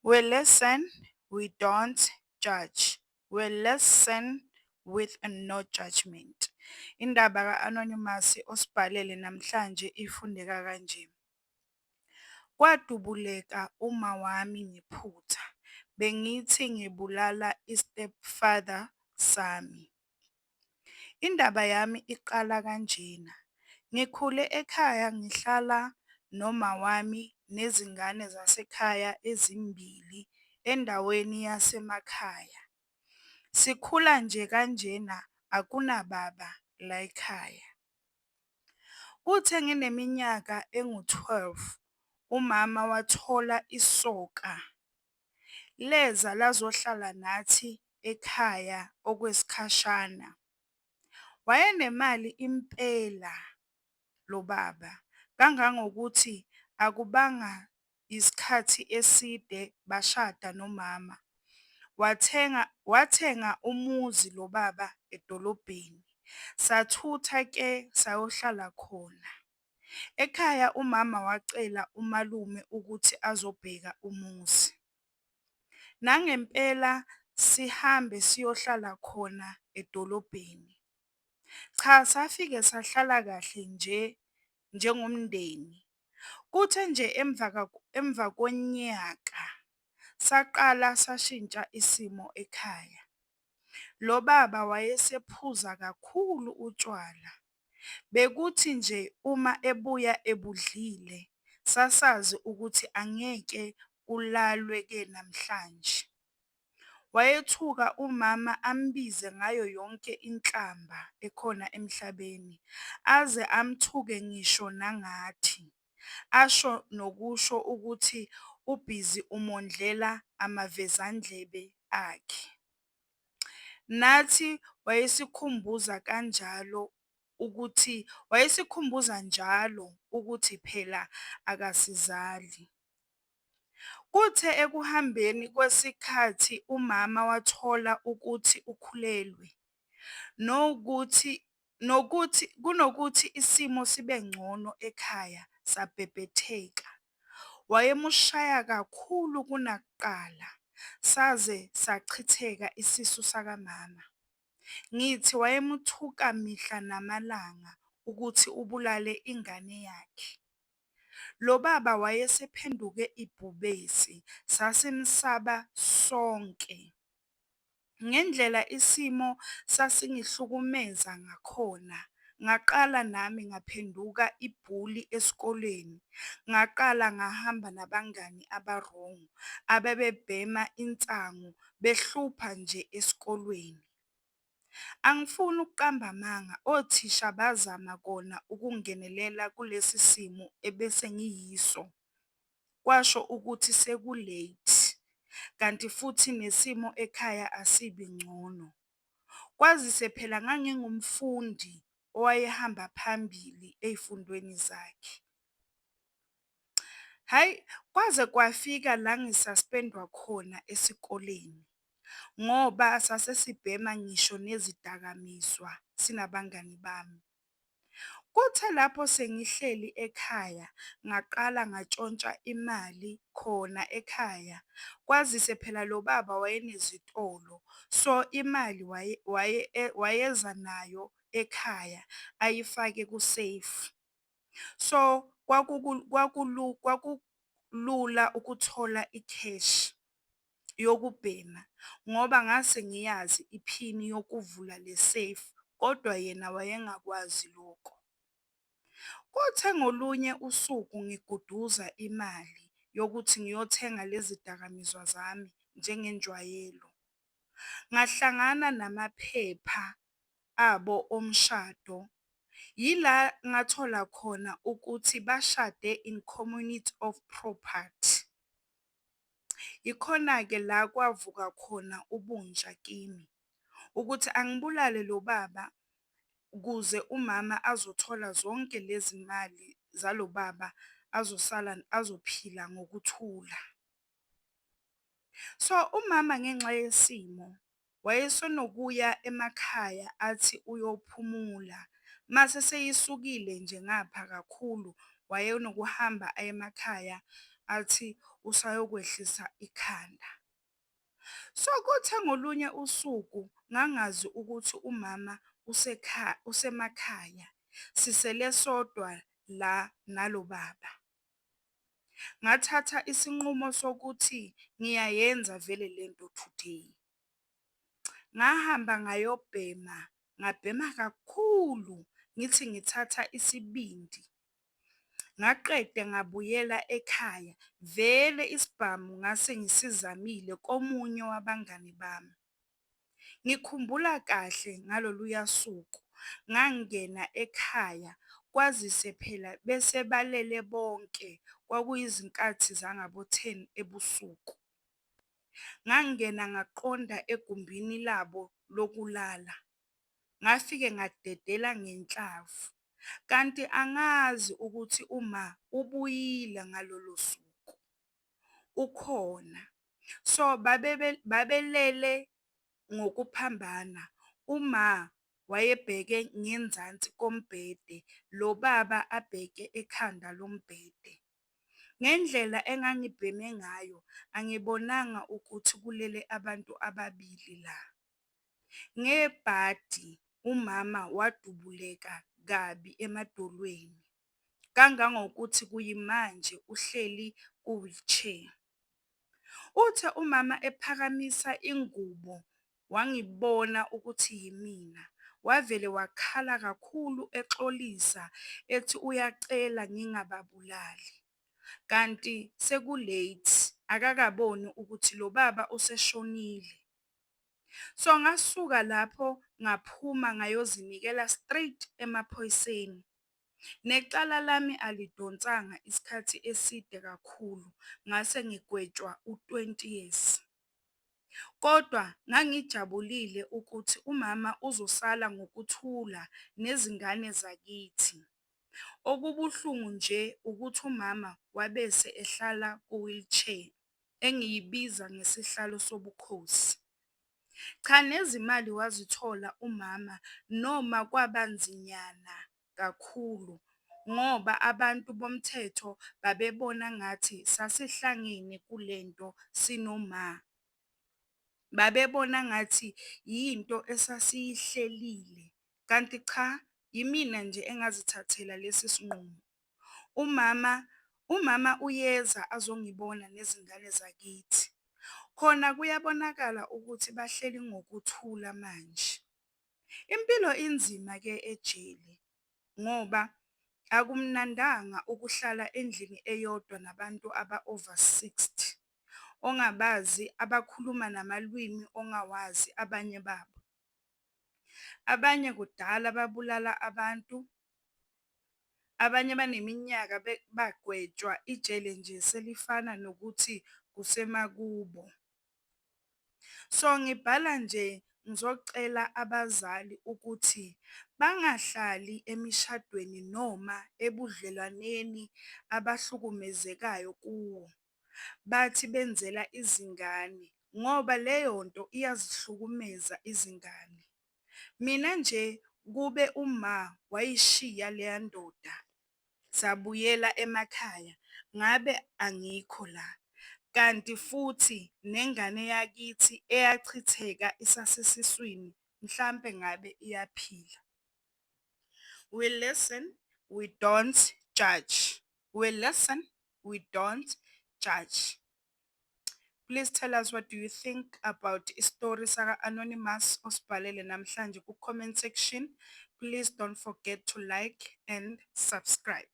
We listen, we don't judge. We listen with no judgment. Indaba ka-Anonymous osibhalele namhlanje ifundeka kanje. Kwadubuleka umawami ngephutha, bengithi ngibulala i-stepfather sami. Indaba yami iqala kanjena, ngikhule ekhaya ngihlala nomawami nezingane zasekhaya ezimbili endaweni yasemakhaya. Sikhula nje kanjena akunababa layikhaya. Kuthe ngineminyaka engu-12, umama wathola isoka. Leza lazohlala nathi ekhaya okwesikhashana. Wayenemali impela lo baba, kangangokuthi akubanga isikhathi eside bashada nomama. Wathenga, wathenga umuzi lo baba edolobheni. Sathutha-ke sayohlala khona. Ekhaya umama wacela umalume ukuthi azobheka umuzi. Nangempela sihambe siyohlala khona edolobheni. Cha, safike sahlala kahle nje njengomndeni. Kuthe nje emva konyaka saqala sashintsha isimo ekhaya. Lo baba wayesephuza kakhulu utshwala. Bekuthi nje uma ebuya ebudlile, sasazi ukuthi angeke kulalwe-ke namhlanje. Wayethuka umama ambize ngayo yonke inhlamba ekhona emhlabeni, aze amthuke ngisho nangathi. Asho nokusho ukuthi ubhizi umondlela amavezandlebe akhe. Nathi wayesikhumbuza kanjalo ukuthi, wayesikhumbuza njalo ukuthi phela akasizali. Kuthe ekuhambeni kwesikhathi umama wathola ukuthi ukhulelwe. Nokuthi nokuthi kunokuthi isimo sibe ngcono ekhaya sabhebhetheka. Wayemushaya kakhulu kunakuqala, saze sachitheka isisu sakamama. Ngithi wayemuthuka mihla namalanga ukuthi ubulale ingane yakhe. Lo baba wayesephenduke ibhubesi, sasimsaba sonke. Ngendlela isimo sasingihlukumeza ngakhona, ngaqala nami ngaphenduka i-bully esikoleni. Ngaqala ngahamba nabangani aba-wrong, ababebhema insangu, behlupha nje esikolweni. Angifuni ukuqamba amanga, othisha bazama kona ukungenelela kulesi simo ebese ngiyiso. Kwasho ukuthi seku-late, kanti futhi nesimo ekhaya asibi ngcono. Kwazise phela ngangingumfundi owayehamba phambili ey'fundweni zakhe. Hhayi, kwaze kwafika la ngisaspendwa khona esikoleni, ngoba sasesibhema ngisho nezidakamizwa sinabangani bami. Kuthe lapho sengihleli ekhaya ngaqala ngantshontsha imali khona ekhaya. Kwazise phela lo baba wayenezitolo, so imali wayeza nayo ekhaya ayifake ku-safe. So, kwakulula ukuthola ikheshi yokubhema ngoba ngase ngiyazi iphini yokuvula le safe, kodwa yena wayengakwazi lokho. Kuthe ngolunye usuku ngiguduza imali yokuthi ngiyothenga lezi dakamizwa zami njengenjwayelo, ngahlangana namaphepha abo omshado. Yila ngathola khona ukuthi bashade in community of property. Ikhona-ke la kwavuka khona ubunja kimi, ukuthi angibulale lo baba ukuze umama azothola zonke lezi mali zalo baba azosala azophila ngokuthula. So, umama ngenxa yesimo wayesenokuya emakhaya athi uyophumula. Mase seyisukile nje ngapha kakhulu, wayenokuhamba aye emakhaya athi usayokwehlisa ikhanda. So, kuthe ngolunye usuku ngangazi ukuthi umama usemakhaya, sisele sodwa la nalo baba. Ngathatha isinqumo sokuthi ngiyayenza vele lento today. Ngahamba ngayobhema, ngabhema kakhulu, ngithi ngithatha isibindi. Ngaqeda ngabuyela ekhaya, vele isibhamu ngase ngisizamile komunye wabangani bami. Ngikhumbula kahle ngaloluya suku, ngangena ekhaya kwazise phela bese balele bonke, kwakuyizinkathi zangabo-ten ebusuku. Ngangena ngaqonda egumbini labo lokulala, ngafike ngadedela ngenhlamvu, kanti angazi ukuthi uMa ubuyile ngalolo suku, ukhona. So, babelele ngokuphambana. UMa wayebheke ngenzansi kombhede, lo baba abheke ekhanda lombhede. Ngendlela engangibheme ngayo, angibonanga ukuthi kulele abantu ababili la. Ngebhadi umama wadubuleka kabi emadolweni, kangangokuthi kuyimanje uhleli ku-wheelchair. Uthe umama ephakamisa ingubo wangibona ukuthi yimina, wavele wakhala kakhulu exolisa ethi uyacela ngingababulali. Kanti seku-late, akakaboni ukuthi lo baba useshonile. So, ngasuka lapho ngaphuma ngayozinikela straight emaphoyiseni. Necala lami alidonsanga isikhathi eside kakhulu, ngase ngigwetshwa u-twenty years. Kodwa ngangijabulile ukuthi umama uzosala ngokuthula nezingane zakithi. Okubuhlungu nje ukuthi umama wabese ehlala ku-wheelchair, engiyibiza ngesihlalo sobukhosi. Cha, nezimali wazithola umama noma kwabanzinyana kakhulu, ngoba abantu bomthetho babebona ngathi sasihlangene kulento sinoMa. Babebona ngathi yinto esasiyihlelile, kanti cha, yimina nje engazithathela lesi sinqumo. Umama, umama uyeza azongibona nezingane zakithi. Khona kuyabonakala ukuthi bahleli ngokuthula manje. Impilo inzima-ke ejele ngoba akumnandanga ukuhlala endlini eyodwa nabantu aba-over sixty, ongabazi abakhuluma namalwimi ongawazi abanye babo. Abanye kudala babulala abantu, abanye baneminyaka bagwetshwa ijele nje selifana nokuthi kusemakubo. So, ngibhala nje ngizocela abazali ukuthi bangahlali emishadweni noma ebudlelwaneni abahlukumezekayo kuwo, bathi benzela izingane ngoba leyo nto iyazihlukumeza izingane. Mina nje kube uMa wayishiya leya ndoda sabuyela emakhaya, ngabe angikho la. Kanti futhi nengane yakithi eyachitheka isasesiswini, mhlampe ngabe iyaphila. We listen, we don't judge. We listen, we don't judge. Please tell us, what do you think about isitori saka-Anonymous osibhalele namhlanje ku-comment section. Please don't forget to like and subscribe.